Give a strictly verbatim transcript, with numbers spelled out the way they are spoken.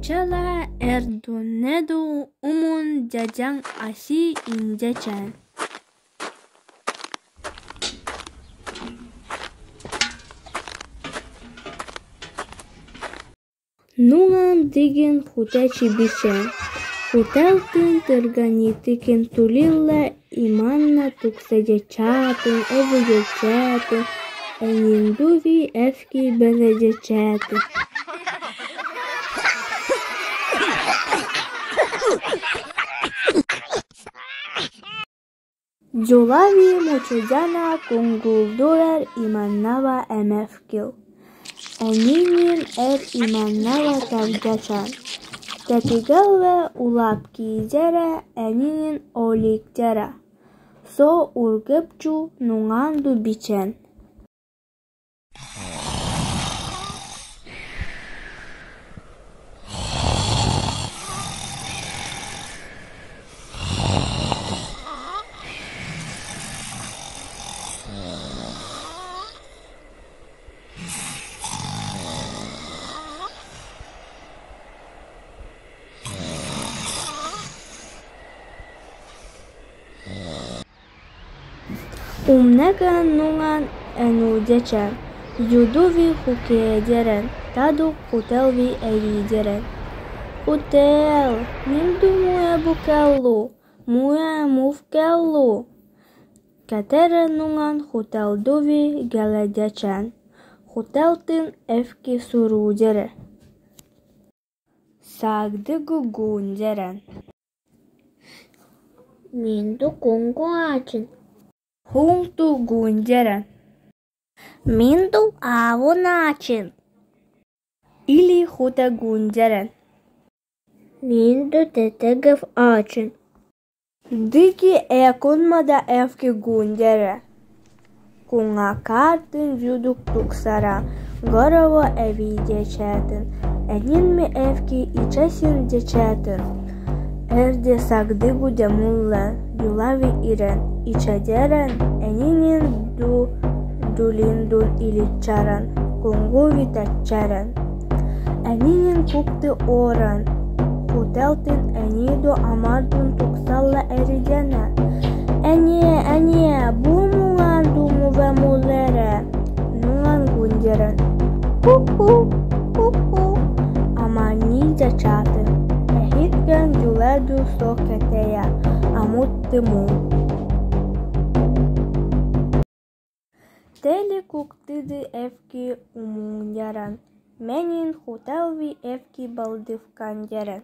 Чала эр дунеду умун дядян аси индячан. Нуан дигин хута чибичан. Хотелтын тырганитикин тулила иманна туксадячатн, эвидячатн, энин дуви эвки бередячатн. Дзолави мучудяна кунгул дурар иманнава эмевкил. Энинин эр иманнава тавдячан. Тепигелле улаб кийидере, энинин олик дере. Со ургеб чу нуанду бичен. Умнекан нуан энудячан, ю дуви хукедерен, тадук хотелви эвидерен. Хотел, мин ду муе букеллу, муе мувкеллу. Кетерен нуан хотел дуви геледячан. Хотелтын эвки сурудере. Сагдиго гундерен. Мин ду кунгу ачин. Хунту гундерен. Мин ду авун ачин. Илли хута гундерен. Мин ду тетегев ачин. Дики экунмада эвки гундере. Кунга картын юдук туксаран, горово эвидячатн. Энин ми эвки ичасин дячатн. Эрде сагдиго демуллан юлави ирен, ичадерен, энинин ду дулиндун иличаран, кунгуви татчаран. Энинин кукты оран, хотелтын эниду амарду туксалла эридена. Эне, эне, бу муанду муве муллере. Нуан гундерен. Ку-ку, ку-ку. Ама ни дячатн. Эхидкен юледу со кетея, амуд тымун. Тели куктыды эвки умундерен. Менин хотелви эвки балдывкандерен.